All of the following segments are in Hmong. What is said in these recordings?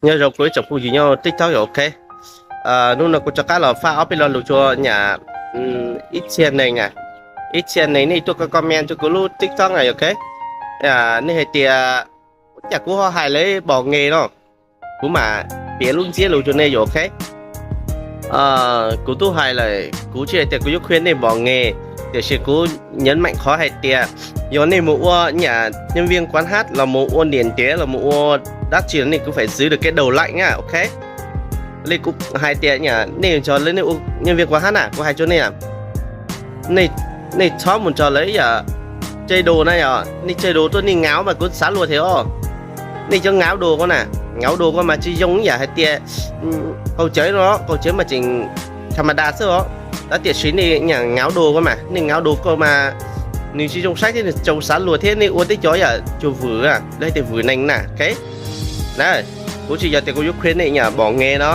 Nyob zoo kuv ib tsoom phooj ywg nyob TikTok yom, ok. Hnub no kuv rov qab los faj ob peb lo lus rua nyam ib txhia neeg, ib txhia neeg nej tuaj comment rua kuv lub TikTok na, ok. Nej hais tias, cas kuv ho hais lawv bom nge no, kuv mam piav lub ntsiab lus rua nej yom, ok. Kuv tub hais lawm, kuv tsis hais tias kuv yuav khuyên nej bom nge, tiam sis kuv nhấn mạnh qhov hais tias yog nej mus ua nyam nhân viên quán hát los mus ua niam ntev los mus ua dab tsi los nej kuv phải giữ được cái đầu lạnh na, ok. Li kuv hais tias nej nrog lawv, nej ua nhân viên quán hát na, kuv hais rua nej, nej txhob mus nrog lawv ib yam chơi đùa na yom. Nej chơi đùa tuaj nej ngáo mas kuv xav luag thiab os. Nej cov ngáo đùa ko na, ngáo đùa ko mas tsis zoo ib yam hais tias qaug cawv no, qaug cawv mas tseem tham ma da xwb os. Tab tiam sis nej nyam ngáo đùa ko mas, nej ngáo đùa ko mas nws tsis zoo saib thiab nws tsaus xav luag thiab, nej ua teb cov yam cuag vwm, lawv hais tias vwm neeg na, ok. Kuv tsis yog tias kuv yuav khuyên nej nyam bom nge no.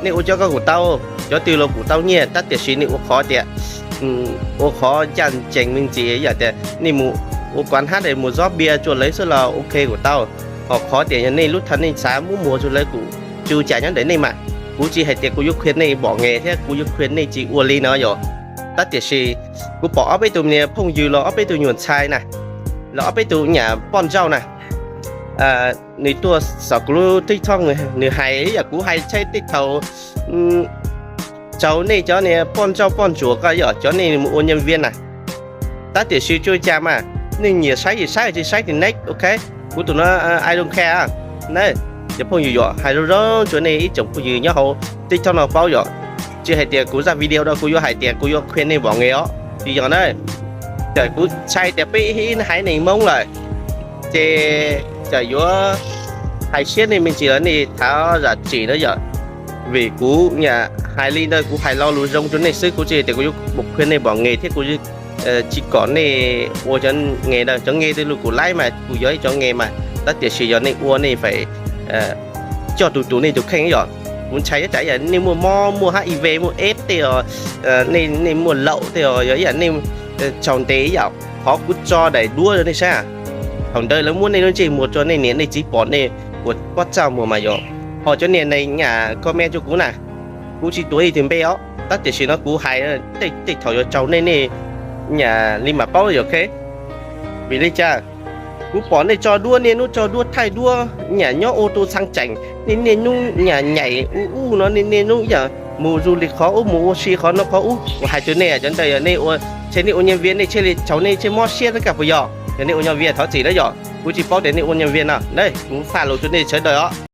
Nej ua cov ko kuj tau, cov twg los kuj tau nyiaj, tab tiam sis nej ua qhov tias, ua qhov ncaj ncees me ntsis, yam tias nej mus ua quán hát mus zov bia rua lawv xwb los ok kuj tau. Ho qhov tias yog nej lub thawv nej xav muab muag rua lawv kuj tsis ua cas, nyob ntawm nej mas. Kuv tsis hais tias kuv yuav khuyên nej bom nge thiab kuv yuav khuyên nej tsis ua li no yom. Tab tiam sis kuv pom ob peb tug niag phooj ywg los ob peb tug nyuam ntxhais na, los ob peb tug nyam poj ntsuam na, nws tuaj saum kuv lub TikTok, nws hais yam kuv hais tshaib tej thaum rau nej cov niag poj ntsuam poj ntsuam ko yom, cov nej mus ua nhân viên na. Tab tiam sis tsis ua cas mas, nej nyiam saib ces saib, tsis saib ces next, ok. Kuv tus no I don't care. Cov phooj ywg yom, hais zoo zoo rua nej ib tsoom phooj ywg nyob hauv TikTok no paub yom. Tsis hais tias kuv zaj video no kuv yuav hais tias kuv yuav khuyên nej bom nge os, tsis yog na. Ces kuv ntshai tias peb ib haiv neeg Hmoob lawm, ces txawm yuav hais siab nej me ntsis los nej thov zam txim na yom. Vim kuv nyam hais li ntawd kuv hais lo lus zoo rua nej xwb, kuv tsis tias kuv yuav khuyên nej bom nge thiab kuv tsis kom nej ua cov nge ntawd. Cov nge tej lus kuv laib mas kuj yog ib cov nge mas, tab tiam sis yog nej ua nej phải coj tus tus nej tus kheej yom. Kuv ntshai ib tsam yog nej muaj mob, muaj HIV, muaj aids tej os, nej muaj laum tej os, yog ib yam nej tsaug ntes ib yam qhov kuv tso daim duab rau nej saib. Thaum ntawd lawv muab nej lub ntsej muag rau nej niam nej txiv pom, nej ua pob tsaj muag mas yom. Ho cov niag neeg nyam comment rau kuv na, kuv tsis tuav ib tug npe os, tab tiam sis no kuv hais tej thaum yuav tsaug nej, nej nyam li mam paub yom, ok. Vim li cas? Kuv pom nej tso duab, niaj hnub tso duab thaij duab, nyam nyob ua tus txheeb tseem, nej niaj hnub nyam nyaim ub ub no, nej niaj hnub yam mus du lịch qhov ub mus ua si qhov no qhov ub. Kuv hais rau nej cov ntawd yog nej ua, ces nej ua nhân viên nej thiaj li tsaug, nej thiaj mob siab tab kab puas yog? Yog nej ua nhân viên thov txim na yom, kuv tsis paub tias nej ua nhân viên no na, kuv faj lus rau nej sawv daws os.